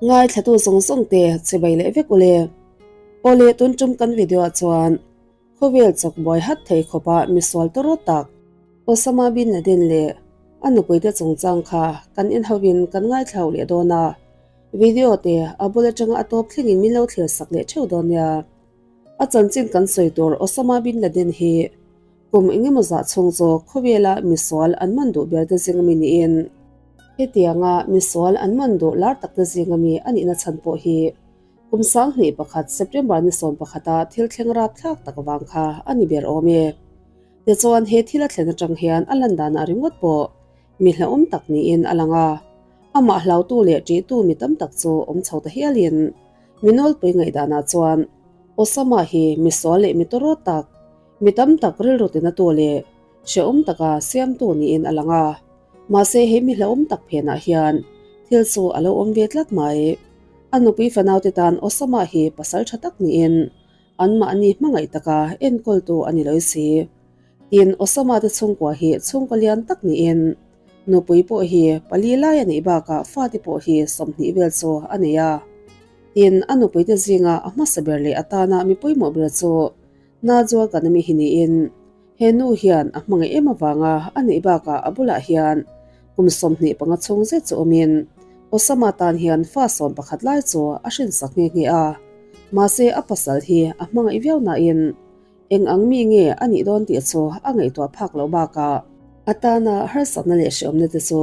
Ngaithlatu zawng zawng te chibai leh vek ule. Awle tun tum kan video ah chuan khawvel chawk buai hat thei khawpa misual tawrh tak Osama bin Laden leh a nupuite chungchang kha kan inhauhin kan ngaithlau leh dawn a. Video te a bul atanga a tawp thlengin min lo thlir sak leh theuh dawn nia. A chanchin kan sawi tur Osama bin Laden hi Kum engemaw zah chhung chu khawvela misual an man duh ber te zing ami niin, hetianga misual an man duh lar tak te zing ami a nihna chhan pawh hi kum 2001 September ni 11 a thil thleng rapthlak tak vang kha a ni ber awm e. Tichuan he thil a thlen atang hian a lan danah ringawt pawh mi hlauhawm tak niin a lang a, amah hlautu leh ṭihtu mi tam tak chu awm chho ta hialin mi nawlpui ngaihdanah chuan Osama hi misual leh mi tawrawt tak Mi tam tak rilru tinatu leh hrehawm taka siamtu niin a lang a, mahse he mi hlauhawm tak phenah hian thil chu a lo awm ve tlat mai. A nupui fanaute tan Osama hi pasal tha tak niin anmahni hmangaih taka enkawltu a ni lo si. Tin, Osama te chhungkua hi chhungkaw lian tak niin nupui pawh hi pali lai a neih bakah fate pawh hi 20 vel chu a nei a. Tin, a nupuite zinga a hmasa ber leh atana mi pawimawh ber chu Najwa Kanami hi niin, he nu hian a hmangaih em avanga a neih bakah a bulah hian kum 25 chhung zet chu awmin Osama tan hian fa 11 lai chu a hrinsak nghe nghe a. Mahse a pasal hi a hmangaih viau nain eng ang mi nge a nih dawn tih chu a ngaihtuah phak loh bakah a tana harsatna leh hreawmna te chu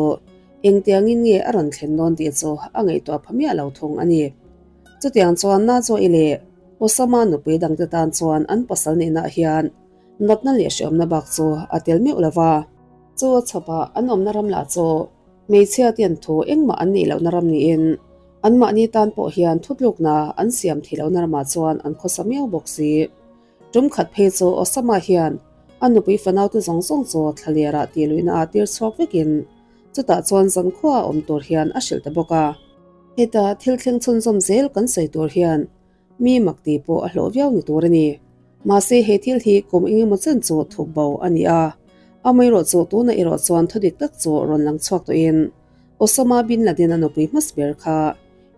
engtiangin nge a rawn thlen dawn tih chu a ngaihtuah pha miah lo thung a ni. Chutiang chuan Najwa i leh Osama nupui dangte tan chuan an pasal nihnaah hian natna leh hreawmna bak chu a tel meuh lo va. Chu a chhawpah an awmna ram lah chu hmeichhia ten thu engmah an nih lohna ram niin anmahni tan pawh hian thutlukna an siam thih lohna ramah chuan an khawsa miau bawk si. Tum khat phei chu Osama hian a nupui fanaute zawng zawng chu thlalerah tih luihna ah tir chhuak vekin chutah chuan zankhua a awm tur hian a hrilh ta bawk a. Heta thil thleng chhunzawm zel kan sawi tur hian Mi mak tih pawh a hlawh viau ni tur a ni. Mahse he thil hi kum engemaw chen chu thup bo a ni a. Amaherawh chu tunah erawh chuan thu dik tak chu rawn lang chhuak tawhin Osama bin Laden a nupui hmasa ber kha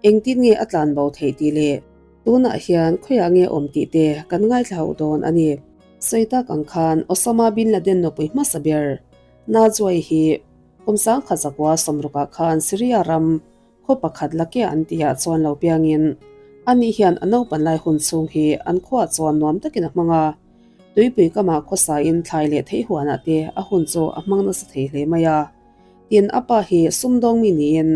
engtin nge a tlan bo theih tih leh tunah hian khawiah nge awm tih te kan ngaithla hauh dawn a ni. Sawi tak ang khan Osama bin Laden nupui hmasa ber Najwa-i hi kum 1960 ah khan Syria ram Khaw pakhat Lakia an tihah chuan lo piangin ani hian a naupan lai hun chhung hi an khuaah chuan nuam takin a hmang a. Tuipui kamah khawsain thlai leh thei huanah te a hun chu a hmang nasa thei hle mai a. Tin, a pa hi sumdawng mi niin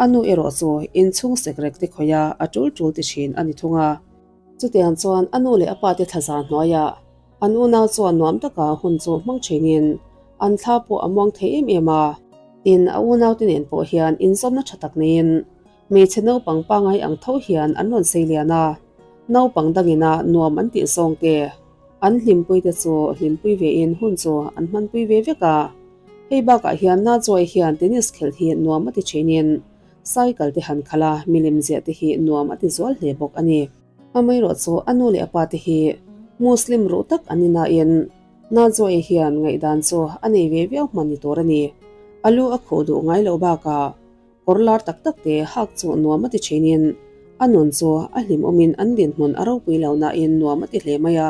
a nu erawh chu inchhung sekrek te khawih a a tul tul ti thin a ni thung a. Chutiang chuan a nu leh a pa te thlazar hnuaiah an unau chuan nuam taka hun chu hmang thinin an thla pawh a muang thei em em a. Tin, a unaute nen pawh hian inzawmna tha tak neiin hmeichhe naupang pangai ang tho hian an rawn sei lian a, naupang dangina nuam an tih zawng te, an hlimpui te chu hlimpui vein hun chu an hmanpui ve vek a. Hei bakah hian Najoy hian tennis khelh hi nuam a ti thinin cycle te han khalh a, milim ziah te hi nuam a ti zual hle bawk a ni. Amaherawh chu a nu leh a pa te hi Muslim ruh tak an ni nain Najoy hian ngaihdan chu a nei ve viau hman ni tur a ni. A lu a khuh duh ngai loh bakah kawr lar tak tak te hak chu nuam a ti thinin a nun chu a hlimawmin an dinhmun a ropui lo nain nuam a ti hle mai a.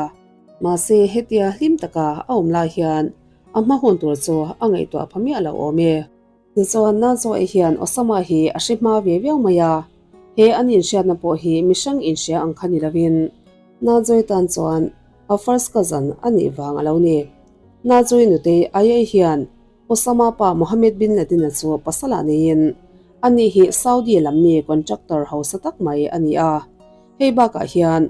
Mahse hetia hlim taka a awm lai hian a hma hun tur chu a ngaihtuah pha miah lo awm e. Tichuan Najoy hian Osama hi a hre hma ve viau mai a, he an inhriatna pawh hi mihrang inhria ang kha ni lovin Najoy tan chuan a first cousin a nih vang a lo ni. Najoy nutei Ayai hian Osama pa Mohammed bin Laden-a chu pasal ah neiin ani hi Saudi lam mi contractor hausa tak mai a ni a, hei bakah hian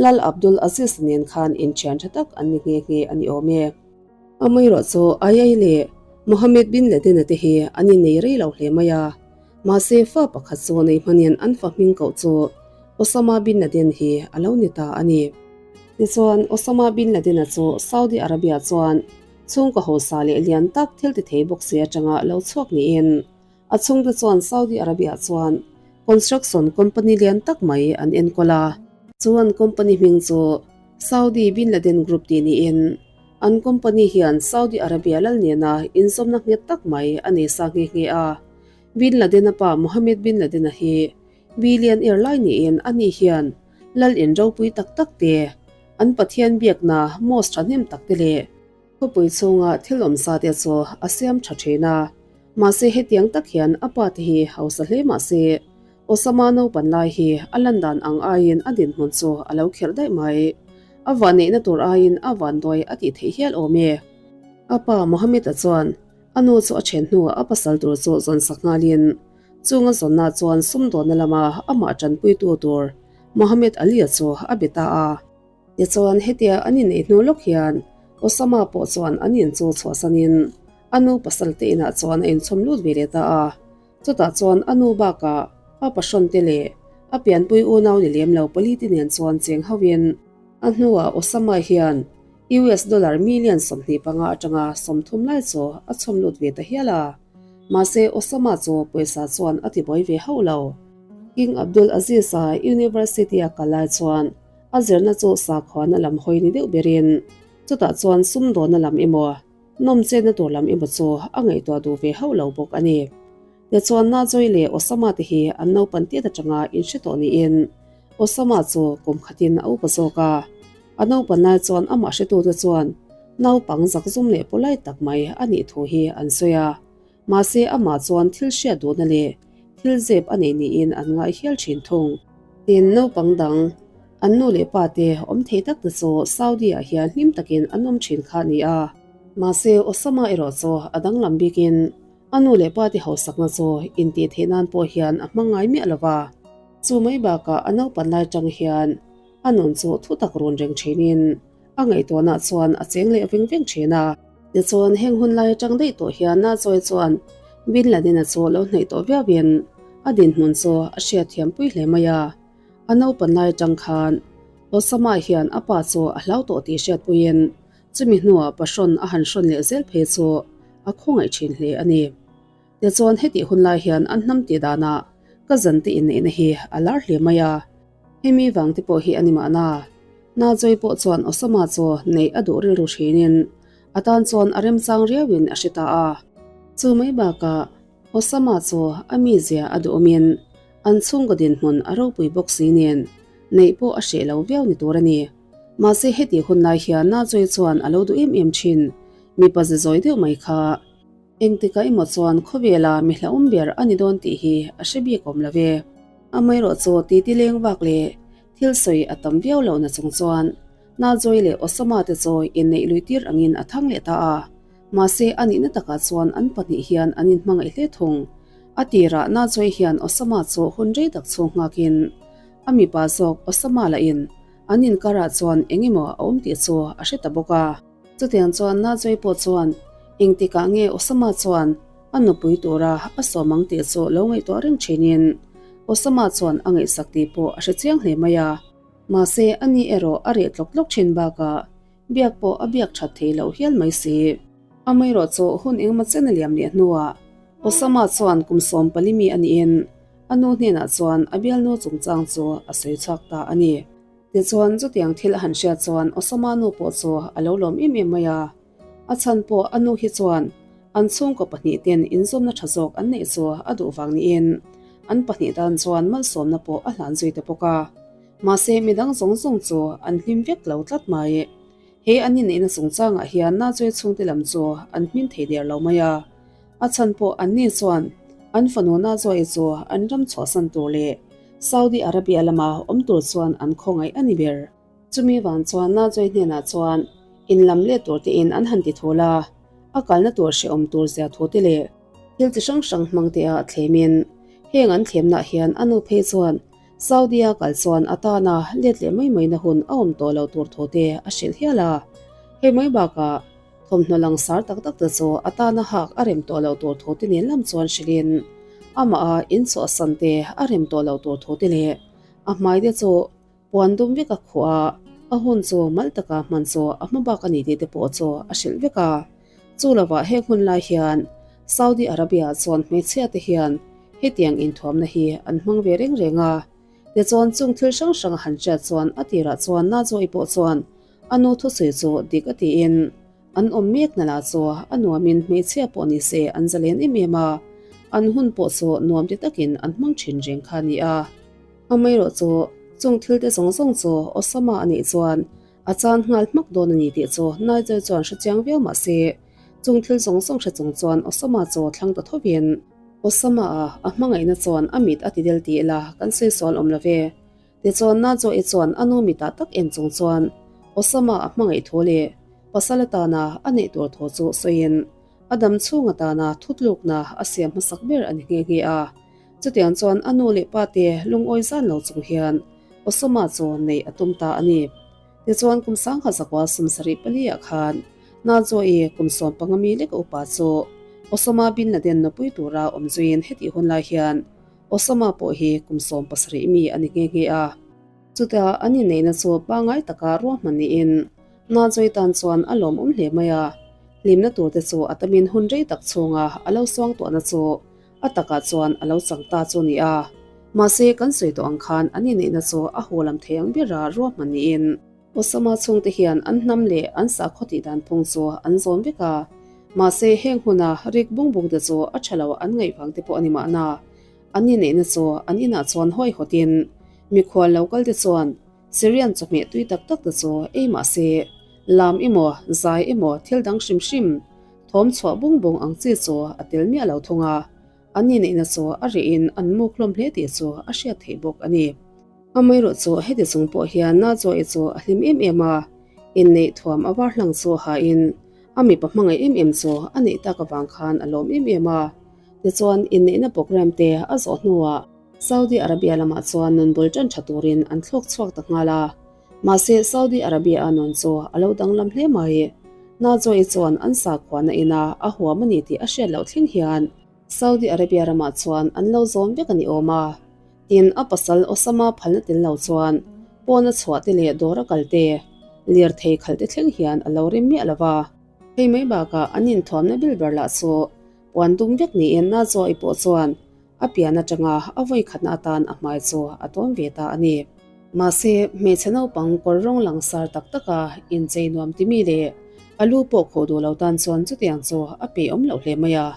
Lal Abdul Aziz nen khan inthian tha tak an ni nghe nghe a ni awm e. Amaherawh chu Ayai leh Mohammed bin Laden-a te hi an innei rei lo hle mai a, mahse fa pakhat chu nei hmanin an fa hming koh chu Osama bin Laden hi a lo ni ta a ni. Tichuan, Osama bin Laden-a chu Saudi Arabia chuan chhungkaw hausa leh lian tak thil ti thei bawk si atanga lo chhuak niin a chhungte chuan Saudi Arabia chuan construction company lian tak mai an enkawl a. Chuan company hming chu Saudi Bin Laden Group tih niin an company hian Saudi Arabia lal nena inzawmna nghet tak mai a nei sa nghe nghe a. Bin Laden-a pa Mohammed bin Laden-a hi. Billionaire lai niin ani hian lal in ropui tak tak te, an Pathian biakna mosque thahnem tak te leh khawpui chhunga thil awmsa te chu a siam tha thin a. Mahse hetiang tak hian a pa te hi hausa hle mahse Osama naupan lai hi a lan dan ang aiin a dinhmun chu a lo kherh daih mai. A vanneihna tur aiin a vanduai a tih theih hial awm e. A pa Mohammed-a chuan a nu chu a then hnuah a pasal tur chu zawnsak nghalin chung a zawnna chuan sumdawnna lama amah tanpuitu tur Mohammed Ali-a chu a be ta a. Tichuan hetia an inneih hnu lawk hian Osama pawh chuan an in chu chhuahsanin a nu pasal te inah chuan a inchhawm lut ve leh ta a. Chutah chuan a nu bakah a pahrawnte leh a pianpui unau ni lem lo pali te nen chuan cheng hauhin a hnuah Osama hian US dollar million 25 atanga 30 lai chu a chhawm lut ve ta hial a. Mahse Osama chu pawisa chuan a tibuai ve hauh lo. King Abdul Aziz-a University-a kal lai chuan a zirna chu sakhuana lam hawi ni deuh berin chutah chuan sumdawnna lam emaw Nawmchenna tur lam emaw chu a ngaihtuah duh ve hauh lo bawk a ni. Tichuan Najoy leh Osama te hi an naupan tiat atanga inhre tawh niin Osama chu kum khatin a upa zawk a. A naupan lai chuan amah hretute chuan naupang zakzum leh polite tak mai a nih thu hi an sawi a. Mahse amah chuan thil hriat duhna leh thil zep a nei niin an ngai hial thin thung. Tin, naupang dang, an nu leh pa te awm thei tak te chu Saudi ah hian hlim takin an awm thin kha a ni a. Mahse Osama erawh chu a danglam bikin a nu leh pa te hausakna chu intih theih nan pawh hian a hmang ngai miah lo va. Chu mai bakah a naupan lai tang hian a nun chu thu tak run reng thinin A ngaihtuahna chuan a cheng leh veng veng thin a. Tichuan, heng hun lai atang daih tawh hian Nazawi chuan Bin Laden-a chu lo hnaih tawh viauin a dinhmun chu a hriatthiam pui hle mai a. A naupan lai atang khan Osama hian a pa chu a hlau tawh tih hriatpuiin chumi hnuah pahrawn a han hrawn leh zel phei chu a khawngaih thin hle a ni. Tichuan, hetih hun lai hian an hnam tih danah ka zante inneihna hi a lar hle mai a. Hemi vang te pawh hi a ni mahna. Najoy pawh chuan Osama chu neih a duh rilru thinin a tan chuan a remchang riauin a hre ta a. Chu mai bakah Osama chu a mizia a duhawmin an chhungkaw dinhmun a ropui bawk si nen neih pawh a hreh lo viau ni tur a ni. Mahse heti hun lai hian Najoy chuan a lo duh em em thin mipa ze zawi deuh mai kha. Engtikah emaw chuan khawvela mi hlauhawm ber a ni dawn tih hi a hre bik awm lo ve. Amaherawh chu titi leng vak leh thil sawi a tam viau lohna chung chuan Najoy leh Osama te chu inneih lui tir angin a thang leh ta a. Mahse a nihna takah chuan an pahnih hian an inhmangaih hle thung. A tirah Najoy hian Osama chu hun rei tak chhung nghakin a mipa zawk Osama lahin an inkarah chuan eng emaw a awm tih chu a hre ta bawk a. Chutiang chuan Najoy pawh chuan engtikah nge Osama chuan a nupui tura a sawm ang tih chu lo ngaihtuah reng thinin Osama chuan a ngaihsak tih pawh a hre chiang hle mai a. Mahse ani erawh a reh tlawk tlawk thin bakah biak pawh a biak that thei loh hial mai si. Amaherawh chu hun engemaw chen a liam leh hnuah Osama chuan kum 14 mi a niin a nu hnenah chuan a bialnu chungchang chu a sawi chhuak ta a ni. Tichuan, chutiang thil a han hriat chuan Osama nu pawh chu a lo lawm em em mai a. A chhan pawh a nu hi chuan an chhungkaw pahnih ten inzawmna tha zawk an neih chu a duh vang niin an pahnih tan chuan malsawmna pawh a hlan zui ta bawk a. Mahse, midang zawng zawng chu an hlim vek lo tlat mai. He an inneihna chungchangah hian Najoy chhungte lam chu an hmin thei der lo mai a. A chhan pawh anni chuan an fanu Najoy chu an ram chhuahsan tur leh Saudi Arabia lama awm tur chuan an khawngaih a ni ber. Chumi vang chuan Najoy hnenah chuan in lam let tur tein an han ti thul a, a kalna tur hrehawm tur zia thu te leh thil chi hrang hrang hmang te ah thlemin heng an thlemnah hian a nu phei chuan Saudi-a kal chuan a tana let leh mai maina hun a awm tawh lo tur thu te a hrilh hial a. Hei mai bakah thawmhnaw langsar tak tak te chu a tana hak a rem tawh lo tur thu te nen lam chuan hrilhin amah a inchhuahsan te a rem tawh lo tur thu te leh a hmai te chu puan dum vek a khuh a, a hun chu mal taka hman chu a hma bak a ni tih te pawh chu a hrilh vek a. Chu lovah heng hun lai hian Saudi Arabia chuan hmeichhia te hian hetiang inthuamna hi an hmang ve reng reng a. Tichuan chung thil hrang hrang a han hriat chuan a tirah chuan Najoy pawh chuan a nu thusawi chu dik a tiin an awm mek na lah chu a nuamin hmeichhia pawh ni se an zalen em em a, an hun pawh chu nuam ti takin an hmang thin reng kha a ni a. Amaherawhchu, chung thilte zawng zawng chu Osama a nih chuan a chan nghal hmak dawn a ni tih chu Nigel chuan hre chiang viau mah se, chung thil zawng zawng hre chung chuan Osama chu thlang ta thovin, Osama-a a hmangaihna chuan a mit a ti del ti ila kan sawi sual awm lo ve. Tichuan Najoe chuan a nu mitah tak en chung chuan Osama a hmangaih thu leh pasal atana a neih tur thu chu sawiin a dam chhung atana thutlukna a siam hmasak ber a ni nghe nghe a. Chutiang chuan a nu leh pa te lungawi zan lo chung hian Osama chu neih a tum ta a ni. Tichuan kum sangha zakua 74 ah khan Najoe kum 15 mi lek upa chu Osama bin Laden nupui tura awm zuiin hetih hun lai hian Osama pawh hi kum 17 mi a ni nghe nghe a. Chutah an inneihna chu pangngai taka ruahman niin Najoe tan chuan a lawmawm hle mai a. Hlimna turte chu a tamin hun rei tak chhunga a lo suangtuahna chu a takah chuan a lo chang ta chu ni a. Mahse kan sawi tawh ang khan an inneihna chu a haw lam thei ang bera ruahman niin Osama chhungte hian an hnam leh an sakhaw tih dan phung chu an zawn vek a. Mahse heng huna rik bung bung te chu a tha lo an ngaih vang te pawh a ni mahna. An inneihna chu an inah chuan hawihawtin mikhual lo kal te chuan Syrian chawhmeh tui tak tak te chu ei mahse lam emaw zai emaw thil dang hrim hrim thawm chhuah bung bung ang chi chu a tel miah lo thung a, an inneihna chu a rihin an muk hlawm hle tih chu a hriat theih bawk a ni. Amaherawh chu heti chung pawh hian Najoe chu a hlim em em a, inneih thuam a var hlang chu hain a mipa hmangaih em em chu a neih tak avang khan a lawm em em a. Tichuan inneihna program te a zawh hnuah Saudi Arabia lamah chuan nun bul tan tha turin an thlawk chhuak ta nghal a. Mahse Saudi Arabia-a nun chu a lo danglam hle mai. Najoe chuan an sakhuana ina a huam a ni tih a hriat loh thleng hian Saudi Arabia ramah chuan an lo zawm vek a ni awm a. Tin, a pasal Osama phalna tel lo chuan pawna chhuah te leh dawr a kal te, lirthei khalh te thleng hian a lo rim miah lo va. Hei mai bakah an inthuamna bil ber lah chu puan dum vek niin Najoe pawh chuan A pian atanga a vawi khatna atan a hmai chu a tawn ve ta a ni. Mahse, hmeichhe naupang kawr rawng langsar tak taka inchei nuam ti mi leh a lu pawh khuh duh lo tan chuan chutiang chu a peih awm loh hle mai a.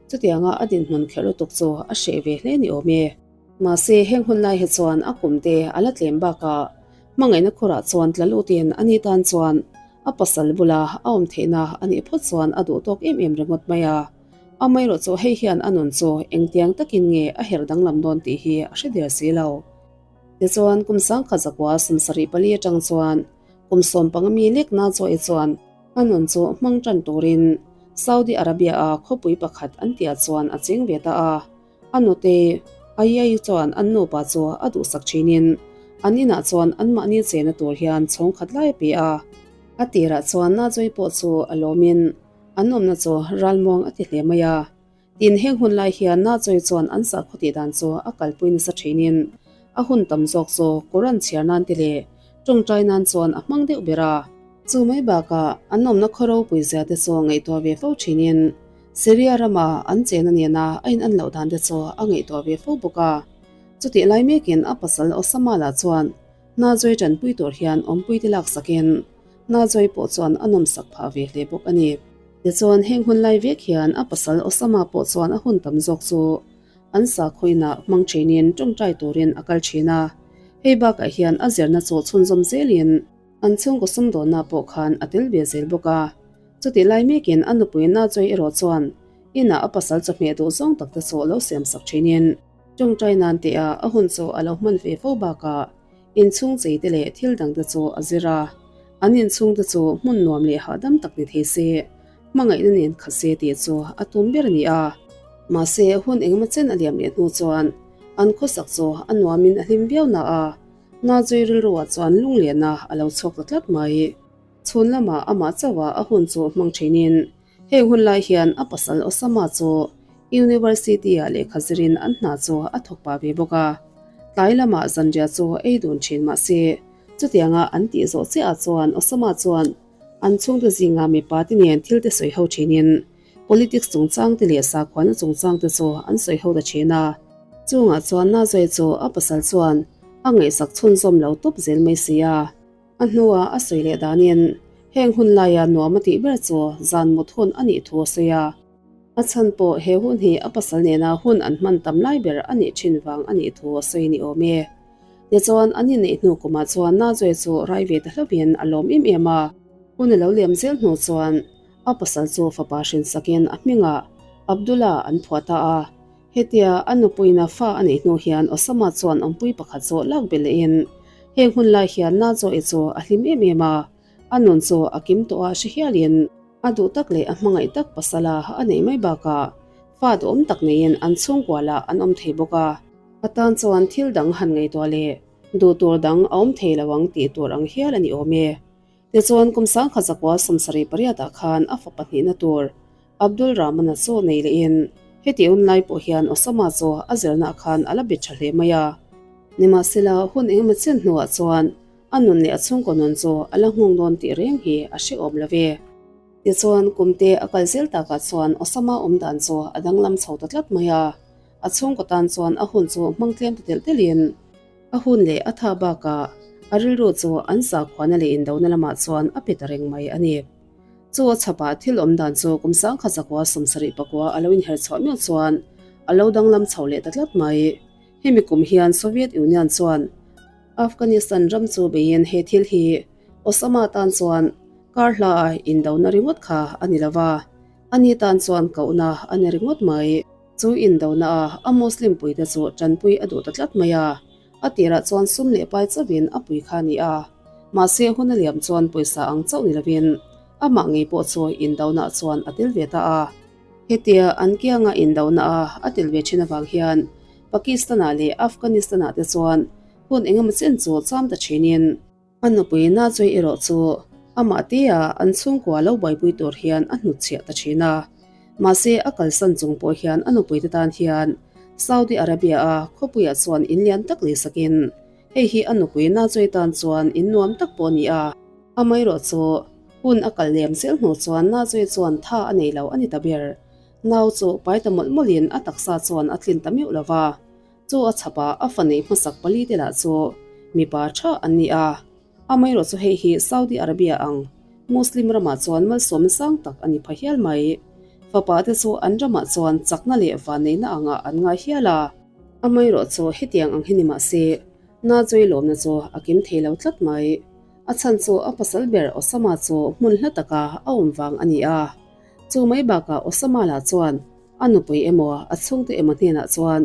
Chutianga a dinhmun kherh lutuk chu a hreh ve hle ni awm e. Mahse, heng hun lai hi chuan a kum te a la tlem bakah hmangaihna khurah chuan tla lutin a ni tan chuan a pasal bula a awm theihna a nih phawt chuan a duh tawk em em ringawt mai a. Amaherawh chu hei hian a nun chu engtiang takin nge a herh danglam dawn tih hi a hre der si lo. Tichuan kum sangkhat zakua 74 atang chuan kum 15 mi lek na chawi chuan a nun chu hmang tan turin Saudi Arabia-a khawpui pakhat an tihah chuan a cheng ve ta a. A nute Ayai chuan an nupa chu a duhsak thinin an inah chuan anmahni chena tur hian chhawng khat lai a pe a. A tirah chuan Najoy pawh chu a lawmin An awmna chu ralmuang a ti hle mai a. Tin, heng hun lai hian Najoy chuan an sakhaw tih dan chu a kalpui nasa thinin a hun tam zawk chu Quran chhiar nan te leh tawngtai nan chuan a hmang deuh ber a. Chu mai bakah an awmna khaw ropui zia te chu ngaihtuah ve fo thinin Syria rama an chena nena a in an loh dan te chu a ngaihtuah ve fo bawk a. Chutih lai mekin a pasal Osama lah chuan Najoy tanpui tur hian awmpui te laksakin Najoy pawh chuan a nawmsak phah ve hle bawk a ni. Tichuan heng hun lai vek hian a pasal Osama pawh chuan a hun tam zawk chu an sakhawiinah hmang thinin tawngtai turin a kal thin a. Hei bakah hian a zirna chu chhunzawm zelin an chhungkaw sumdawnna pawh khan a tel ve zel bawk a. Chutih lai mekin a nupui Najoy erawh chuan inah a pasal chawhmeh duh zawng tak te chu lo siamsak thinin tawngtai nan teh-a a hun chu a lo hman ve fo bakah Inchhung chei te leh thil dang te chu a zir a, an inchhung te chu hmun nuam leh hahdam tak ni thei se, hmangaihna nen khat se tih chu a tum ber a ni a. Mahse, hun engemaw chen a liam leh hnu chuan an khawsak chu a nuamin a hlim viau na a, Nazui rilruah chuan lunglehna a lo chhuak ta tlat mai. Chhun lamah amah chauha a hun chu hmang thinin Heng hun lai hian a pasal Osama chu University-ah lehkha zirin an hna chu a thawk pah ve bawk a. Tlai lamah zanriah chu ei dun thin mah se, chutianga an tih zawh chiahah chuan Osama chuan an chhungte zinga mipa te nen thil te sawi ho thinin politics chungchang te leh sakhuana chungchang te chu an sawi ho ta thin a. Chungah chuan Nazoe chu a pasal chuan a ngaihsak chhunzawm lo tawp zel mai si a. A hnuah a sawi leh danin heng hun laia nuam a tih ber chu zan mut hun a nih thu a sawi a. A chhan pawh he hun hi a pasal nena hun an hman tam lai ber a nih thin vang a nih thu a sawi ni awm e. Tichuan, an inneih hnu kumah chuan Nazoe chu rai ve ta hlauhin a lawm em em a. Hun a lo liam zel hnu chuan a pasal chu fapa hrinsakin a hmingah Abdullah an phuah ta a. Hetia a nupuiina fa a neih hnu hian Osama chuan awmpui pakhat chu lak belh lehin heng hun lai hian Nazoe chu a hlim em em a, a nun chu a kim tawh a hre hialin a duh tak leh a hmangaih tak pasala a neih mai bakah fa duhawm tak neiin an chhungkua lah an awm thei bawk a. A tan chuan thil dang han ngaihtuah leh duh tur dang a awm thei lo ang tih tur ang hial a ni awm e. Tichuan kum sangkhat zakua 78 ah khan a fapa hnihna tur Abdul Rahman-a chu nei lehin heti hun lai pawh hian Osama chu a zirna ah khan a la bet tha hle mai a. Nimahsela hun engemaw chen hnuah chuan a nun leh a chhungkaw nun chu a la nghawng dawn tih reng hi a hrehawm lo ve. Tichuan kumte a kal zel takah chuan Osama awm dan chu a danglam chho ta tlat mai a. A chhungkaw tan chuan a hun chu hmang tlem ta telh telhin a hun leh a tha bakah a rilru chu an sakhuana leh indona lamah chuan a pe ta reng mai a ni. Chu a chhapah thil awm dan chu kum sangkhat zakua 79 a lo inher chhuah miah chuan a lo danglam chho leh ta tlat mai. Hemi kum hian Soviet Union chuan Afghanistan ram chu beiin he thil hi Osama tan chuan kar hla a indona ringawt kha a ni lova, ani tan chuan kohna a ni ringawt mai. Chu indona a a Muslim puite chu tanpui a duh ta tlat mai a, a tirah chuan sum leh pai chauhin a pui kha a ni a, mahse hun a liam chuan pawisa ang chauh ni lovin amah ngei pawh chu indona chuan a tel ve ta a. Hetia an kianga indona a a tel ve thin avang hian Pakistan-ah leh Afghanistan-ah te chuan hun engemaw chen chu cham ta thinin, A nupui Najoy erawh chu amah tea an chhungkua lo buaipui tur hian a hnutchhiah ta thin a. Mahse a kalsan chung pawh hian a nupuite tan hian Saudi Arabia-a khawpuiah chuan in lian tak lei sakin hei hi a nupui Najoy tan chuan in nuam tak pawh a ni a. Amaherawh chu hun a kal lem zel hnu chuan Najoy chuan tha a nei lo a ni ta ber. Nau chu pai ta mawlh mawlhin a taksa chuan a tlin ta meuh lo va. Chu a chhapah a fa neih hmasak pali te lah chu mipa tha an ni a, amaherawh chu hei hi Saudi Arabia ang Muslim ramah chuan malsawmna sang tak a ni pha hial mai. Fapa te chu an ramah chuan chakna leh vanneihna angah an ngai hial a. Amaherawh chu hetiang ang hi ni mah se, Najoy lawmna chu a kim thei lo tlat mai. A chhan chu a pasal ber Osama chu hmun hla taka a awm vang a ni a. Chu mai bakah Osama lah chuan A nupui emaw, a chhungte emaw hnenah chuan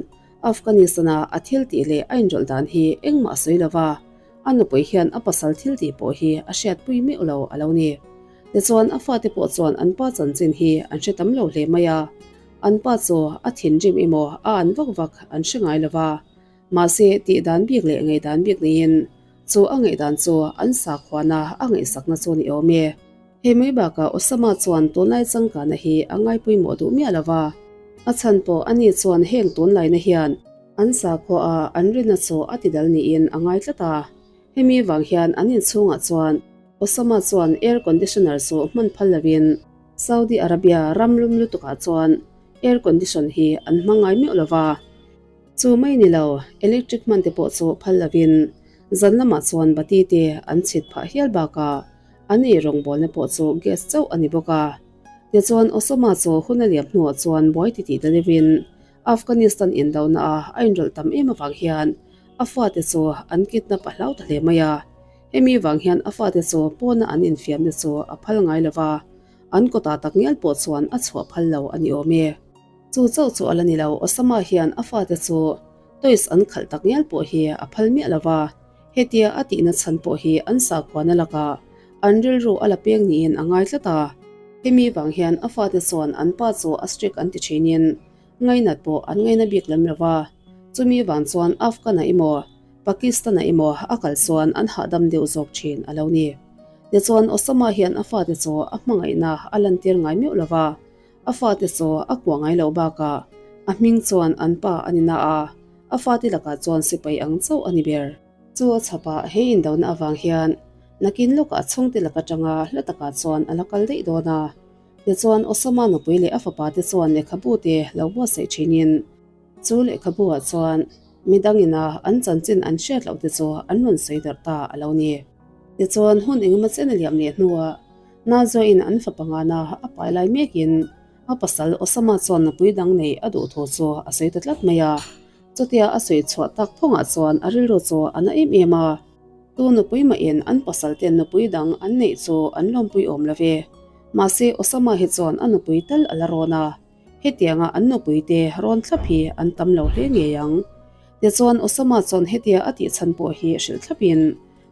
Afghanistan-a a thil tih leh a inrawlh dan hi engmah a sawi lo va, a nupui hian a pasal thil tih pawh hi a hriatpui meuh lo a lo ni. Tichuan, a fate pawh chuan an pa chanchin hi an hre tam lo hle mai a, an pa chu a thinrim emaw a an vak vak an hre ngai lo va. Mahse, tih dan bik leh ngaihdan bik neiin chu a ngaihdan chu an sakhuana a ngaihsakna chu ni awm e. Hei mai bakah Osama chuan tunlai changkana hi a ngaipawimawh duh miah lo va, a chhan pawh ani chuan heng tunlaina hian an sakhua a an rinna chu a tidal niin a ngai tlat a. Hemi vang hian an inchhungah chuan Osama chuan air conditioner chu hman phal lovin Saudi Arabia ram lum lutukah chuan air condition hi an hmang ngai meuh lo va. Chu mai ni lo, electric hman te pawh chu phal lovin zan lamah chuan bati te an chhit phah hial bakah An ei rawngbawlna pawh chu gas chauh a ni bawk a. Tichuan Osama chu hun a liam hnuah chuan buai titih ta deuhin Afghanistan indona a a inrawlh tam em avang hian a fate chu an kidnap a hlau ta hle mai a. Hemi vang hian a fate chu pawna an infiamna chu a phal ngai lo va, an kawtah tak ngial pawh chuan a chhuah phal lo a ni awm e. Chu chauh chu a la ni lo, Osama hian a fate chu toys an khalh tak ngial pawh hi a phal miah lo va. Hetia a tihna chhan pawh hi an sakhuana lakah an rilru a la peng niin a ngai tlat a. Hemi vang hian a fate chuan an pa chu a strict an ti thinin ngainat pawh an ngaina bik lem lo va. Chumi vang chuan Afghan-a emaw Pakistan-a emaw a kal chuan an hahdam deuh zawk thin a lo ni. Tichuan Osama hian a fate chu a hmangaihna a lantir ngai meuh lo va, a fate chu a kuah ngai loh bakah a hming chuan an pa a ni na a. A fate lakah chuan sipai ang chauh a ni ber. Chu a chhapah he indona avang hian nakin lawkah chhungte lak atanga hla takah chuan a la kal daih dawn a. Tichuan Osama nupui leh a fapa te chuan lehkhabu te lo buatsaih thinin chu lehkhabu ah chuan midang ina an chanchin an hriat loh te chu an rawn sawi darh ta a lo ni. Tichuan hun engemaw chen a liam leh hnuah Nazoin an fapa ngana a pai lai mekin A pasal Osama chuan nupui dang neih a duh thu chu a sawi ta tlat mai a. Chutia a sawi chhuah tak thawngah chuan a rilru chu a na em em a. Tu nupui mahin an pasal ten nupui dang an neih chu an lawmpui awm lo ve. Mahse Osama hi chuan a nupui tal a la rawn a. Hetianga an nupui te rawn thlap hi an tam lo hle ngei ang. Tichuan Osama chuan hetia a tih chhan pawh hi hrilh thlapin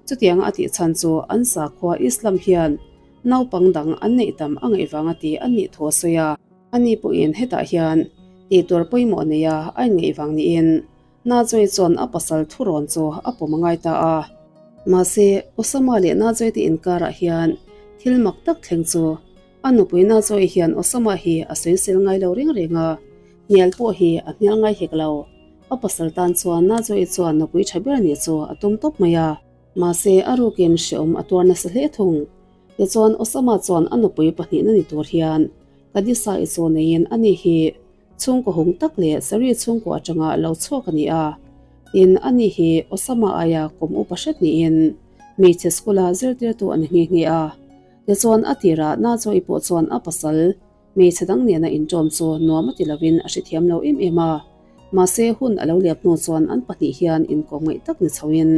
chutianga a tih chhan chu an sakhua Islam hian naupang dang an neih tam a ngaih vanga ti an nih thu a sawi a. Ani pawhin hetah hian tih tur pawimawh neia a inngaih vang niin Najoy chuan a pasal thurawn chu a pawm a ngai ta a. Mahse, Osama leh Najoy te inkarah hian thil mak tak thleng chu a nupui Najoy hian Osama hi a sawisel ngai lo reng reng a, hnial pawh hi a hnial ngai hek lo. A pasal tan chuan Najoy chuan nupui tha ber nih chu a tum tawp mai a. Mahse, a rukin hrehawm a tuar nasa hle thung. Tichuan, Osama chuan a nupui pahnihna ni tur hian Kadisa i chaw neiin ani hi chhungkaw hung tak leh Sari chhungkaw atanga lo chhuak a ni a. Tin, ani hi Osama aia kum upa hret niin hmeichhe school-a zirtirtu a ni nghe nghe a. Tichuan, a tirah Najo-i pawh chuan a pasal hmeichhe dang nena inṭawm chu nuam a ti lovin a hrethiam lo em em a. Mahse, hun a lo liam hnu chuan an pahnih hian inkawmngaih tak ni chhoin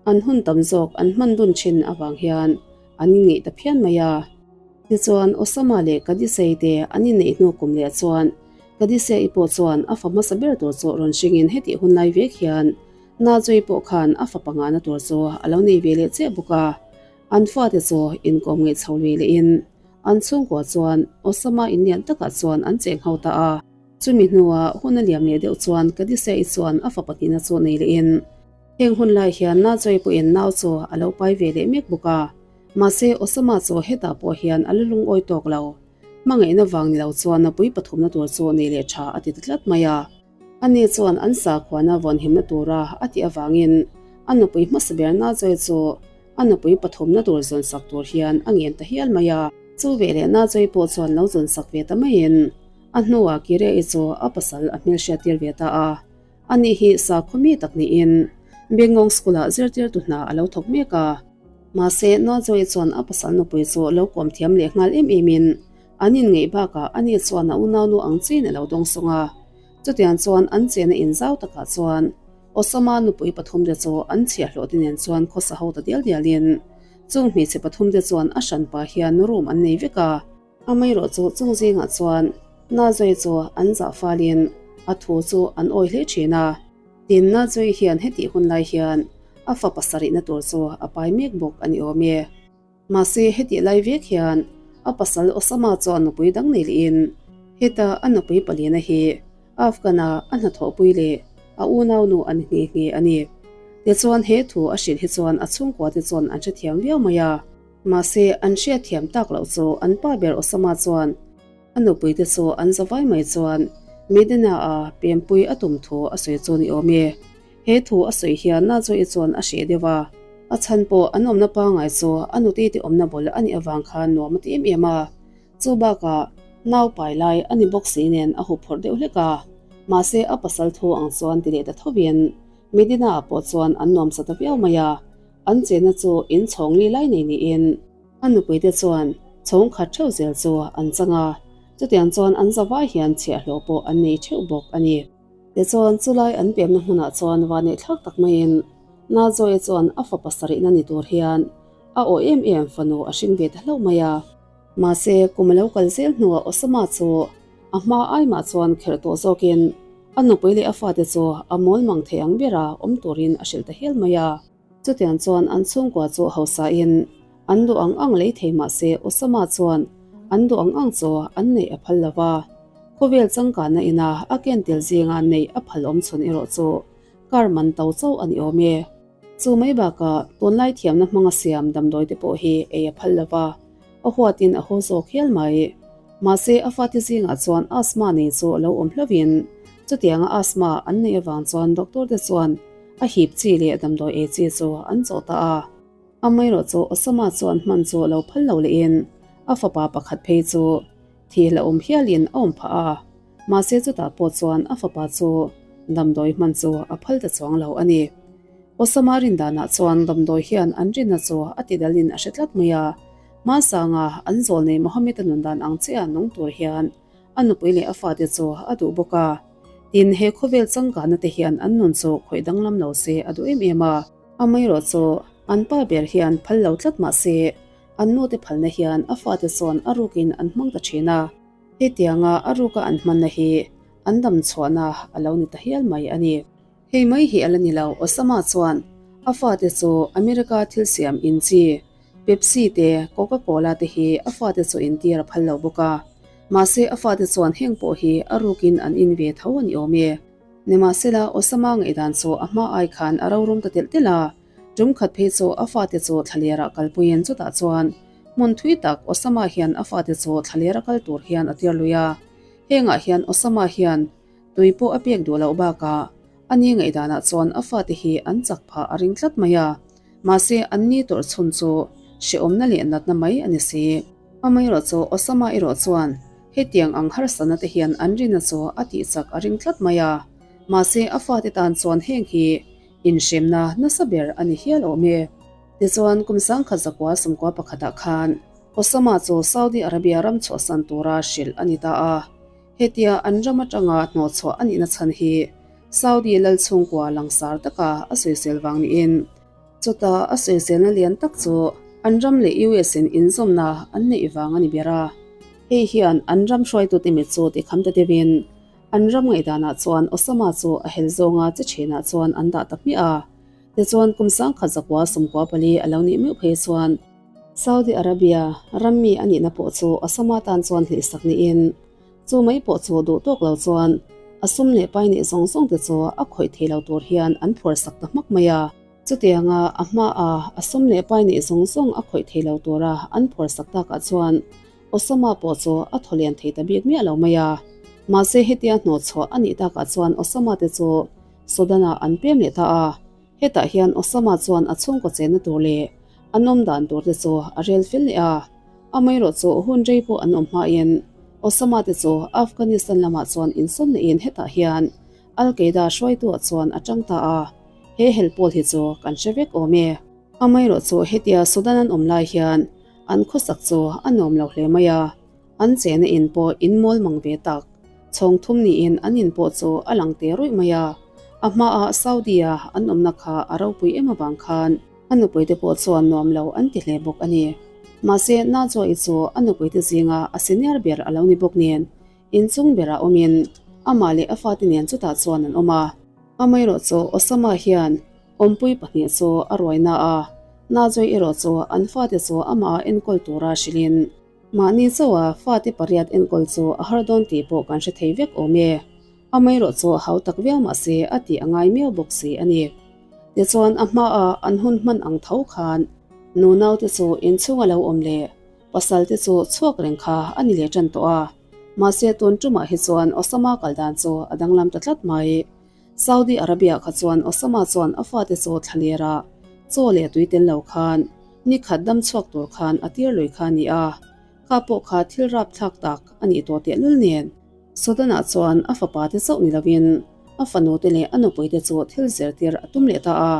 an hun tam zawk an hman dun thin avang hian an inngeih ta phian mai a. Tichuan, Osama leh Kadisei te an inneih hnu kum leh chuan Kadisei pawh chuan a fa hmasa ber tur chu rawn hringin hetih hun lai vek hian Najoi pawh khan a fa pangana tur chu a lo nei ve leh chiah bawk a. An fate chu inkawm ngaih chho lui lehin an chhungkua chuan Osama inlian takah chuan an cheng ho ta a. Chumi hnuah hun a liam leh deuh chuan Kadisei chuan a fa pahnihna chu nei lehin heng hun lai hian Najoi pawhin nau chu a lo pai ve leh mek bawk a. Mahse, Osama chu hetah pawh hian a la lungawi tawk lo. Hmangaihna vang ni lo chuan nupui pathumna tur chu nei leh tha a ti ta tlat mai a. Ani chuan an sakhuana vawnhimna tura a tih avangin a nupui hmasa ber Najoy chu a nupui pathumna tur zawnsak tur hian a ngen ta hial mai a. Chu veleh Najoy pawh chuan lo zawnsak ve ta maiin a hnuah Kirei chu a pasal a hmelhriat tir ve ta a. Ani hi sakhaw mi tak niin Bengngawng School-ah zirtirtu hna a lo thawk mek a. Mahse, Najoy chuan a pasal nupui chu lo kawm thiam leh nghal em emin an inngeih bakah ani chuan a unaunu ang chiin a lo dawng sawng a. Chutiang chuan an chena inzau takah chuan Osama nupui pathumte chu an chhiahhlawh te nen chuan khawsa ho ta dial dialin chung hmeichhe pathumte chuan a hranpa hian room an nei vek a. Amaherawh chu chung zingah chuan Najoy chu an zah falin a thu chu an awi hle thin a. Tin, Najoy hian hetih hun lai hian a fa pasarihna tur chu a pai mek bawk a ni awm e. Mahse, hetih lai vek hian a pasal Osama chuan nupui dang nei lehin heta a nupui palina hi Afghan-a a hnathawhpui leh a unaunu a ni nghe nghe a ni. Tichuan, he thu a hrilh hi chuan a chhungkuate chuan an hrethiam viau mai a. Mahse, an hriatthiam tak loh chu an pa ber Osama chuan a nupuite chu an zavai mai chuan Medina-a pempui a tum thu a sawi chu ni awm e. He thu a sawi hian Najoy chuan a hreh deuh a, a chhan pawh an awmna pangngai chu a nutite awmna bul a nih avang khan nuam a ti em em a. Chu bakah nau pai lai a ni bawk si nen a huphurh deuh hlek a, mahse a pasal thu ang chuan ti leh ta thovin Medina-ah pawh chuan an nuamsa ta viau mai a. An chenna chu in chhawng li lai nei niin a nupuite chuan chhawng khat theuh zel chu an chang a, chutiang chuan an zavai hian chhiahhlawh pawh an nei theuh bawk a ni. Tichuan, chulai an pemna hmunah chuan vaneihthlak tak maiin Najoe chuan a fapa sarihna ni tur hian a aw em em fanu a hring ve ta hlauh mai a. Mahse, kum a lo kal zel hnuah Osama chu a hma aimah chuan kherh tawh zawkin a nupui leh a fate chu a mawl mang thei ang bera awm turin a hrilh ta hial mai a. Chutiang chuan an chhungkua chu hausain an duh ang ang lei thei mah se Osama chuan an duh ang ang chu an neih a phal lo va. Khawvel changkanna ina a ken tel zinga neih a phal awm chhun erawh chu car man to chauh a ni awm e. Chu mai bakah tunlai thiamna hmanga siam damdawi te pawh hi ei a phal lo va, a huatin a haw zawk hial mai. Mahse a fate zingah chuan asthma nei chu a lo awm hlauhin chutianga asthma an neih avang chuan doctor te chuan A hip chi leh damdawi ei chi chu an chawh ta a. Amaherawh chu Osama chuan hman chu lo phal lo lehin a fapa pakhat phei chu thih la awm hialin a awm phah a. Mahse chutah pawh chuan a fapa chu damdawi hman chu a phal ta chuang lo a ni. Osama rindanah chuan damdawi hian an rinna chu a tidalin a hre tlat mai a. Hmasanga an zawlnei Mohammed-a nundan ang chiah nung tur hian a nupui leh a fate chu a duh bawk a. Tin, he khawvel changkanna te hian an nun chu khawih danglam lo se a duh em em a. Amaherawh chu an pa ber hian phal lo tlat mah se, an nute phalna hian a fate chuan a rukin an hmang ta thin a. Hetianga a ruka an hmanna hi an dam chhuahna a lo ni ta hial mai a ni. Hei mai hi a la ni lo, Osama chuan a fate chu America thil siam in chi, Pepsi te, Coca Cola te hi a fate chu intir a phal lo bawk a. Mahse a fate chuan heng pawh hi a rukin an in ve tho a ni awm e. Nimahsela, Osama ngaihdan chu a hma ai khan a rorum ta telh telh a, tum khat phei chu a fate chu thlalerah kalpuiin chutah chuan hmun thui tak Osama hian a fate chu thlalera kal tur hian a tir lui a. Hengah hian Osama hian tui pawh a pek duh loh bakah a ni ngaihdanah chuan a fate hi an chak phah a ring tlat mai a, mahse an ni tawrh chhun chu hrehawmna leh natna mai a ni si. Amaherawh chu Osama erawh chuan Hetiang ang harsatna te hian an rinna chu a tihchak a ring tlat mai a, mahse a fate tan chuan heng hi inhremna nasa ber a ni hial awm e. Tichuan kum sangkhat zakua sawmkua pakhatah khan Osama chu Saudi Arabia ram chhuahsan tura hrilh a ni ta a, hetia an ram atanga hnawhchhuah a nihna chhan hi Saudi lal chhungkua langsar taka a sawisel vang niin, Chutah a sawiselna lian tak chu an ram leh US in inzawmna an neih vang a ni ber a. Hei hian an ram hruaitute mit chu tikham ta deuhin an ram ngaihdanah chuan Osama chu a hel zawnga che thinah chuan an dah ta hmiah a. Tichuan kum sangkhat zakua sawmkua pali a lo nih meuh phei chuan Saudi Arabia ram mi a nihna pawh chu Osama tan chuan hlihsak niin chu mai pawh chu duh tawk lo chuan a sum leh pai neih zawng zawng te chu a khawih thei lo tur hian an phuarsak ta hmak mai a. Chutianga a hmaa a sum leh pai neih zawng zawng a khawih thei lo tura an phuarsak takah chuan Osama pawh chu a thaw lian thei ta bik miah lo mai a. Mahse hetia hnawhchhuah a nih takah chuan Osama te chu Sudan-ah an pem leh ta a. Hetah hian Osama chuan a chhungkaw chenna tur leh an awm dan tur te chu a rel fel leh a. Amaherawh chu hun rei pawh an awm hmain Osama te chu Afghanistan lamah chuan insawn lehin hetah hian Al Qaeda hruaituah chuan a tang ta a, he hel pawl hi chu kan hre vek awm e. Amaherawh chu hetia Sudan an awm lai hian an khawsak chu a nuam lo hle mai a, an chena in pawh in mawl mang ve tak. Chhawng thum niin an in pawh chu a lang te ruih mai a, a hmaah Saudi-a an awmna kha a ropui em avang khan a nupuite pawh chuan nuam lo an ti hle bawk a ni. Mahse, Najwa-i chu a nupuite zinga a senior ber a lo ni bawk nen Inchung berah awmin amah leh a fate nen chutah chuan an awm a. Amaherawh chu Osama hian awmpui pahnih chu a ruai na a, Najoi erawh chu an fate chu amah a enkawl tura hrilhin mahni chauha fate pariat enkawl chu a har dawn tih pawh kan hre thei vek awm e. Amaherawh chu hau tak viau mah se a tih a ngai miau bawk si a ni. Tichuan a hmaah an hun hman ang tho khan nunaute chu inchhunga lo awm leh Pasal te chu chhuak reng kha a ni leh tan tawh a, mahse tun tumah hi chuan Osama kal dan chu a danglam ta tlat mai. Saudi Arabia kha chuan Osama chuan a fate chu thlaler ah chaw leh tui tel lo khan ni khat dam chhuak tur khan a tir lui kha a ni a, kha pawh kha thil rapthlak tak a nih tawh tehlul nen. Sudan-ah chuan a fapa te chauh ni lovin a fanu te leh a nupui te chu thil zirtir a tum leh ta a.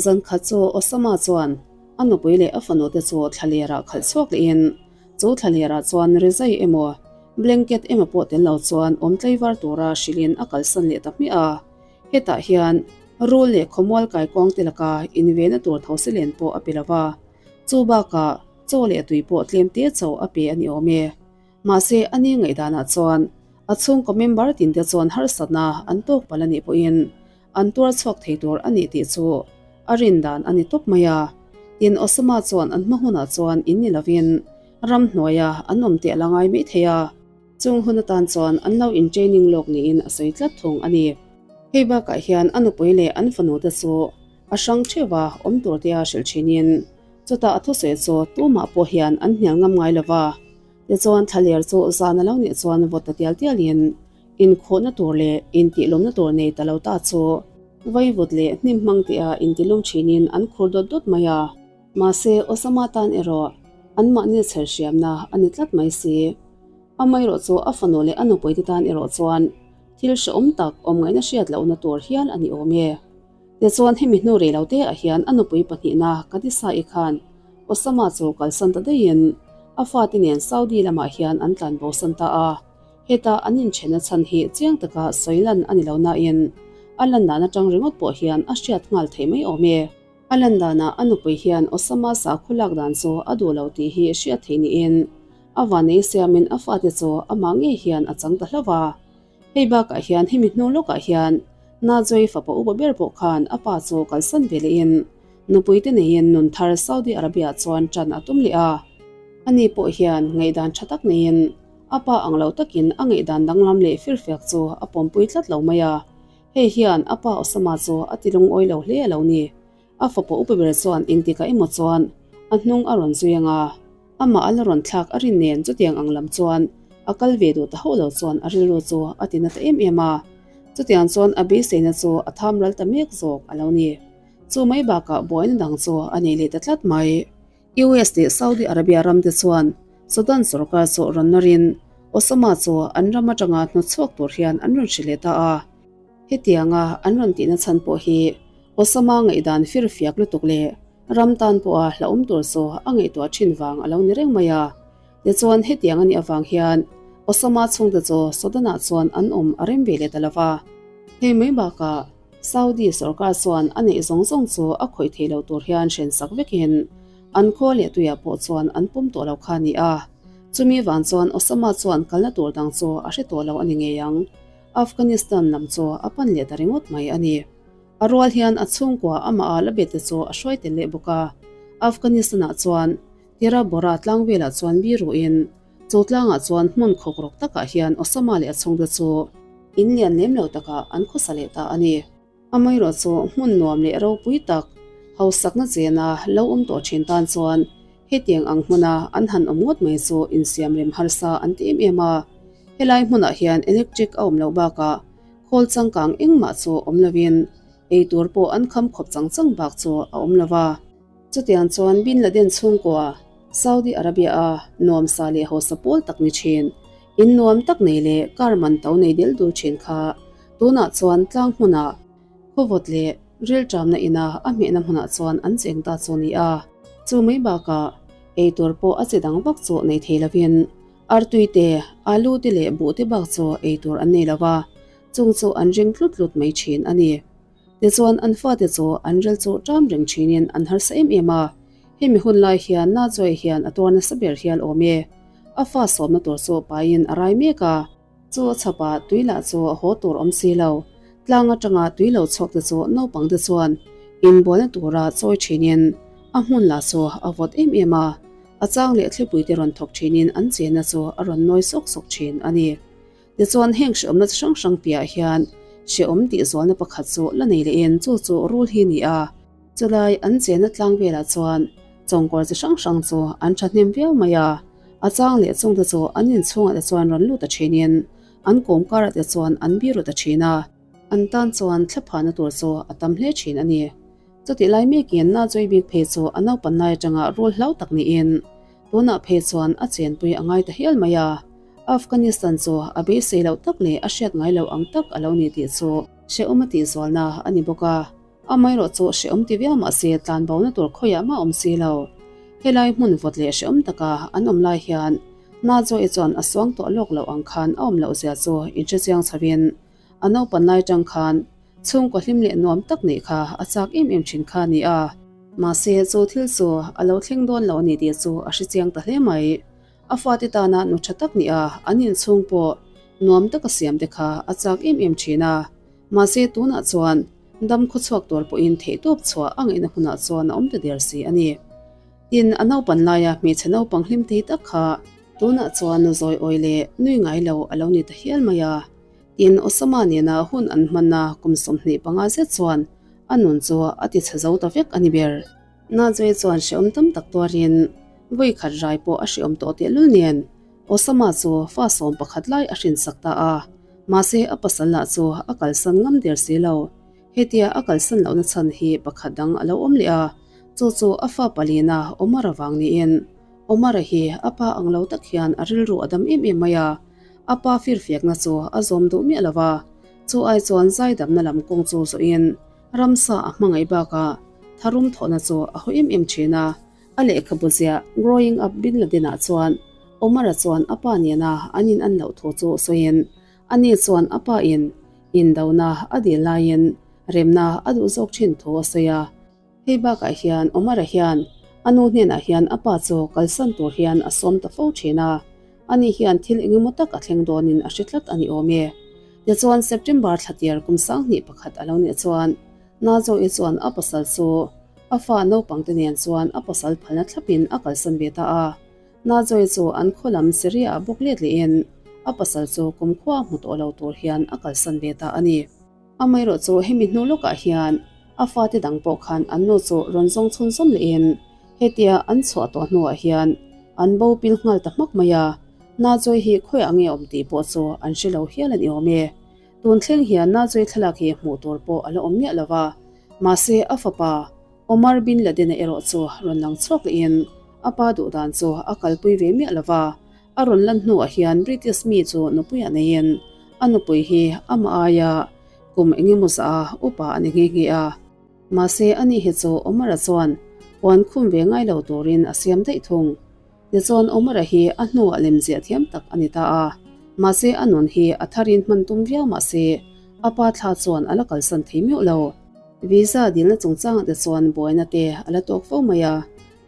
Zan khat chu Osama chuan a nupui leh a fanu te chu thlalerah khalh chhuak lehin chu thlalerah chuan rizai emaw blanket emaw pawh tel lo chuan awm tlaivar tura hrilhin a kalsan leh ta hmiah a. Hetah hian rul leh khawmual kaikawng te laka invena tur thosi len pawh a pe lo va, chu bakah chaw leh tui pawh tlem te chauh a pe a ni awm e. Mahse a ni ngaihdanah chuan a chhungkaw member tinte chuan harsatna an tawk palh a nih pawhin An tuar chhuak thei tur a nih tih chu a rin dan a ni tawp mai a. Tin, Osama chuan an hma hunah chuan in ni lovin ramhnuaia an awm teh a la ngai mai thei a. Chung hun atan chuan an lo in training lawk niin a sawi tlat thung a ni. Hei bakah hian a nupui leh an fanu te chu a hrang theuh a, awm tur tia hrilh thinin chutah a thusawi chu tumah pawh hian an hnial ngam ngai lo va. Tichuan thlaler chu zan a lo nih chuan vawt ta tial tialin Inkhawhna tur leh intihlawmna tur nei ta lo ta chu vaivut leh hnim hmang tia intilum thinin an khur dawt dawt mai a. Mahse, Osama tan erawh anmahni chher hriamna a ni tlat mai si. Amaherawh chu a fanu leh a nupuite tan erawh chuan thil hrehawm tak awm ngaihna hriat lohna tur hial a ni awm e. Tichuan hemi hnu rei lo te ah hian a nupui pahnihna Kadisa-i khan Osama chu kalsan ta daihin a fate nen Saudi lamah hian an tlanbosan ta a. Heta an inchhenna chhan hi chiang taka sawi lan a ni lo nain a lan dan atang ringawt pawh hian a hriat nghal theih mai awm e. A lan danah a nupui hian Osama sakhaw lak dan chu a duh lo tih hi hriat theih niin a vanei siamin a fate chu amah ngei hian a chang ta hlauh a. Hei bakah hian hemi hnu lawkah hian Najoy fapa upa ber pawh khan a pa chu kalsan ve lehin nupuite neiin nun thar Saudi Arabia chuan ṭan a tum leh a. Ani pawh hian ngaihdan ṭha tak neiin a pa ang lo takin a ngaihdan danglam leh firfiak chu a pawmpui tlat lo mai a. Hei hian a pa Osama chu a ti lungawi lo hle a lo ni. A fapa upa ber chuan engtikah emaw chuan a hnung a rawn zui ang a, amah a la rawn thlak a rin nen chutiang ang lam chuan a kal ve duh ta hauh lo chuan a rilru chu a ti na ta em em a. Chutiang chuan a beiseina chu a tham ral ta mek zawk a lo ni. Chu mai bakah buaina dang chu a nei leh ta tlat mai. US leh Saudi Arabia ramte chuan Sudan sorkar chu rawn nawrin Osama chu an ram atanga hnawtchhuak tur hian an rawn hrilh leh ta a. Hetianga an rawn tihna chhan pawh hi Osama ngaihdan firfiak lutuk leh ram tan pawha hlauhawm tur chu a ngaihtuah thin vang a lo ni reng mai a. Tichuan hetiang a nih avang hian Osama chhungte chu Sudan-ah chuan an awm a rem ve leh ta lo va. Hei mai bakah Saudi sorkar chuan a neih zawng zawng chu a khawih thei lo tur hian hren sak vekin an khua leh tuiah pawh chuan an pawm tawh lo kha a ni a. Chumi vang chuan Osama chuan kalna tur dang chu a hre tawh lo a ni ngei ang. Afghanistan lam chu a pan leh ta ringawt mai a ni. A rual hian a chhungkua amah a la bet te chu a hruai tel leh bawk a. Afghanistan-ah chuan Tira Bora tlang velah chuan biruin chu tlangah chuan hmun khawk rawk takah hian Osama leh a chhungte chu in lian lem lo takah an khawsa leh ta a ni. Amaherawh chu hmun nuam leh ropui tak hausakna chena lo awm tawh thin tan chuan hetiang ang hmuna an han awm ngawt mai chu insiam rem harsa an ti em em a. Helai hmunah hian electric a awm loh bakah khawl changkang engmah chu awm lovin eitur pawh an kham khawp chang chang bak chu a awm lo va. Chutiang chuan Bin Laden chhungkua Saudi Arabia-a nuamsa leh hausa pawl tak ni thin, in nuam tak nei leh car man to nei del dul thin kha tunah chuan tlang hmunah khawvawt leh rilṭamna ina a hmehna hmunah chuan an cheng ta chu ni a. Chu mai bakah eitur pawh a chi dang vak chu nei thei lovin artui te, alu te leh buh te bak chu eitur an nei lo va, chung chu an ring tlut tlut mai thin a ni. Tichuan an fate chu an rel chu ṭam reng ṭhinin an harsa em em a, hemi hun lai hian Najoy hian a tuar nasa ber hial awm e. A fa sawmna tur chu paiin a rai mek a, chu a chhapah tui lah chu a haw tur awm si lo, tlang atanga tui lo chhuak te chu naupang te chuan inbualna tura chawi ṭhinin a hmun lah chu a vawt em em a, a chang leh thlipui te rawn thawk ṭhinin an chenna chu a rawn nawi sawk sawk ṭhin a ni. Tichuan heng hrehawmna chi hrang hrang piahah hian hrehawm tih zualna pakhat chu la nei lehin chu chu rul hi a ni a. Chulai an chenna tlang velah chuan chawngkawr chi hrang hrang chu an thahnem viau mai a, a chang leh chungte chu an inchhungah te chuan rawn lut ta thinin an kawm karah te chuan an biru ta thin a, an tan chuan thlaphahna tur chu a tam hle thin a ni. Chutih lai mekin Najoy bik phei chu a naupan lai atanga rul hlau tak niin Tunah phei chuan a chenpui a ngai ta hial mai a, Afghanistan chu a beisei loh tak leh a hriat ngai loh ang tak a lo ni tih chu hrehawm a tih zualna a ni bawk a. Amaherawh chu hrehawm ti viau mah se tlanbona tur khawiah mah awm si lo. Helai hmun vawt leh hrehawm taka an awm lai hian Najoe chuan a suang tawh lawk loh ang khan a awm loh zia chu inhrechiang chhovin a naupan lai tang khan Chhungkaw hlim leh nuam tak nih kha a chak em em thin kha a ni a. Mahse, chu thil chu a lo thleng dawn lo a ni tih chu a hrechiang ta hle mai. A fate tana nu tha tak nih a, an inchhung pawh nuam taka siam te kha a chak em em thin a. Mahse, tunah chuan dam khawchhuak tur pawhin theihtawp chhuah a ngaihna hmunah chuan a awm ta der si a ni. Tin, a naupan laia hmeichhe naupang hlim thei tak kha tunah chuan nu zawi awi leh nui ngai lo a lo ni ta hial mai a. Tin, Osama nena hun an hmanna kum 25 zet chuan a nun chu a ti chhe zo ta vek a ni ber. Najoe chuan hrehawm tam tak tuarin vawi khat rai pawh a hrehawm tawh tehlul nen Osama chu fa 11 lai a hrinsak ta a, mahse a pasal lah chu a kalsan ngam der si lo. Hetia a kalsan lohna chhan hi pakhat dang a lo awm leh a, chu chu a fa palina Omar-a vang niin Omar-a hi a pa ang lo tak hian a rilru a dam em em mai a, A pa firfiakna chu a zawm duh miah lo va, chu ai chuan zaidamna lam kawng chu zawhin ramsa a hmangaih bakah tharum thawhna chu a haw em em thin a. A lehkhabu ziah Growing Up Bin Laden-ah chuan Omar-a chuan a pa nena an in an loh thu chu sawiin ani chuan a pa in indona a dil laiin remna a duh zawk thin thu a sawi a. Hei bakah hian Omar-a hian a nu hnenah hian a pa chu kalsan tur hian a sawm ta fo thin a, ani hian thil engemaw tak a thleng dawnin a hre tlat a ni awm e. Tichuan September thla tir kum 2001 a lo nih chuan Nazo-i chuan a pasal chu a fa naupangte nen chuan a pasal phalna thlapin a kalsan ve ta a. Nazo-i chu an khaw lam Syria-ah bawk let lehin a pasal chu kumkhua hmu tawh lo tur hian a kalsan ve ta a ni. Amaherawh chu hemi hnu lawkah hian a fate dang pawh khan an nu chu rawn zawng chhun zawm lehin hetia an chhuah tawh hnuah hian an bo pil nghal ta hmak mai a. Nazo-i hi khawiah nge awm tih pawh chu an hre lo hial a ni awm e. Tun thleng hian Nazoe thlalak hi hmuh tur pawh a la awm miah lo va, mahse a fapa Omar bin Laden-a erawh chu rawn lang chhuak lehin a pa duh dan chu a kalpui ve miah lo va. A rawn lan hnuah hian British mi chu nupuiah neiin a nupui hi amah aia kum engemaw zah a upa a ni nghe nghe a. Mahse ani hi chu Omar-a chuan puan khum ve ngai lo turin a siam daih thung. Tichuan Omar-a hi a hnuah lemziah thiam tak a ni ta a, mahse a nun hi a tharin hman tum viau mahse a pa thla chuan a la kalsan thei meuh lo. Visa dilna chungchangah te chuan buaina te a la tawk fo mai a,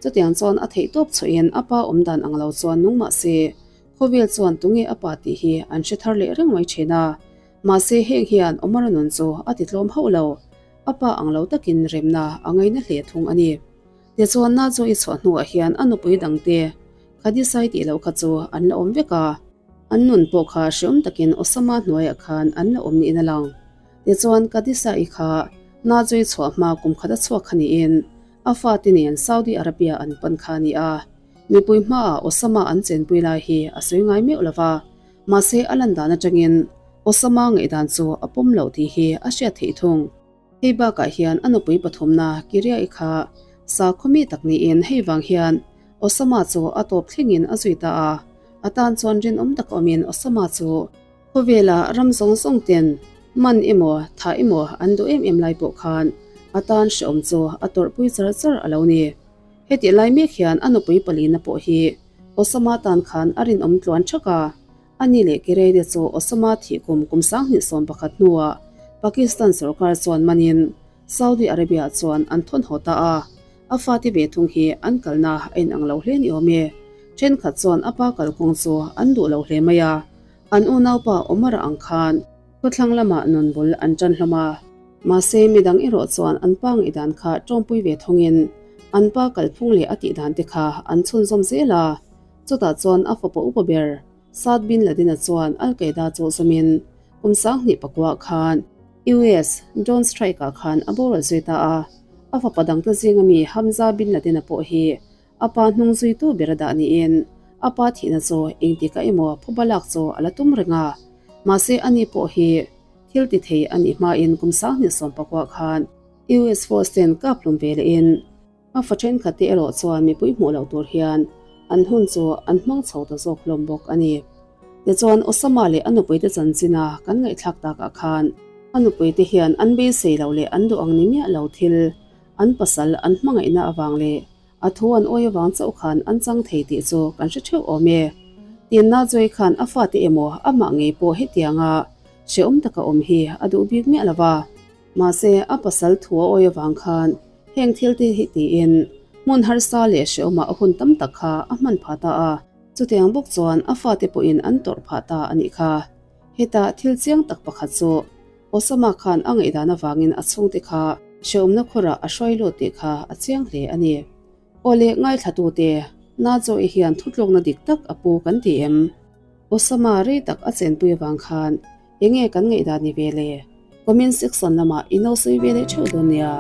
chutiang chuan a theih tawp chhuahin a pa awm dan ang lo chuan nung mahse khawvel chuan tunge a pa tih hi an hre thar leh reng mai thin a, mahse heng hian Omar-a nun chu a ti tlawm hauh lo, a pa ang lo takin remna a ngaina hle thung a ni. Tichuan Nazo i chhuah hnuah hian a nupui dangte Khadisai tih loh kha chu an la awm vek a, an nun pawh kha hreawm takin Osama hnuaiah khan an la awm niin a lang. Tichuan Khadisai kha Nazo i chhuah hma kum khat a chhuak kha niin a fate nen Saudi Arabia an pan kha a ni a, mipui hmaah Osama an chenpui lai hi a sawi ngai meuh lo va, mahse a lan dan atangin Osama ngaihdan chu a pawm loh tih hi a hriat theih thung. Hei bakah hian a nupui pathumna Kiria-i kha sakhaw mi tak niin hei vang hian Osama chu a tawp thlengin a zui ta a, a tan chuan rinawm tak awmin Osama chu khawvela ram zawng zawng ten man emaw thah emaw an duh em em lai pawh khan a tan hrehawm chu a tawrhpui char char a lo ni. Hetih lai mek hian a nupui palina pawh hi Osama tan khan a rinawm tluan thak a, Ani leh Kireide chu Osama thih kum kum 2011 hnuah Pakistan sorkar chuan manin Saudi Arabia chuan an thawn haw ta a, a fate ve thung hi an kalna a inang lo hle ni awm e. Thenkhat chuan a pa kalkawng chu an duh lo hle mai a, an unaupa Omar-a ang khan khawthlang lamah nun bul an tan hlawm a. Mahse midang erawh chuan an pa ngaihdan kha tawmpui ve thawngin an pa kalphung leh a tihdan te kha an chhunzawm zel a. Chutah chuan a fapa upa ber Saad bin Laden-a chuan Al Qaeda chu zawmin kum 2009 khan US drone strike-ah khan a boral zui ta a. A fapa dangte zinga mi Hamza bin Laden-a pawh hi a pa hnung zuitu ber a dah niin a pa thihna chu engtikah emaw phuba lak chu a la tum reng a. Mahse ani pawh hi thil ti thei a nih hmain kum 2019 khan US force ten kap hlum ve lehin A fa thenkhat te erawh chuan mipui hmuh loh tur hian an hun chu an hmang chho ta zawk hlawm bawk a ni. Tichuan Osama leh a nupuite chanchina kan ngaihthlak takah khan a nupuite hian an beisei loh leh an duh ang ni miah lo thil an pasal an hmangaihna avang leh a thu an awi avang chauh khan an chang thei tih chu kan hre theuh awm e. Tin Najoy khan a fate emaw amah ngei pawh hetianga hrehawm taka awm hi a duh bik miah lo va. Mahse a pasal thu a awi avang khan Heng thil te hi tiin hmun harsa leh hrehawmah a hun tam tak kha a hman phah ta a, chutiang bawk chuan a fate pawhin an tawrh phah ta a nih kha. Hetah thil chiang tak pakhat chu Osama khan a ngaihdan avangin a chhungte kha hrehawmna khawrah a hruai lut tih kha a chiang hle a ni. Aw leh ngaithlatute, Nazo-i hian thutlawkna dik tak a pu kan ti em? Osama rei tak a chenpui avang khan Enge kan ngaihdan ni ve le? Comment section lamah i lo sawi ve leh theuh dawn nia.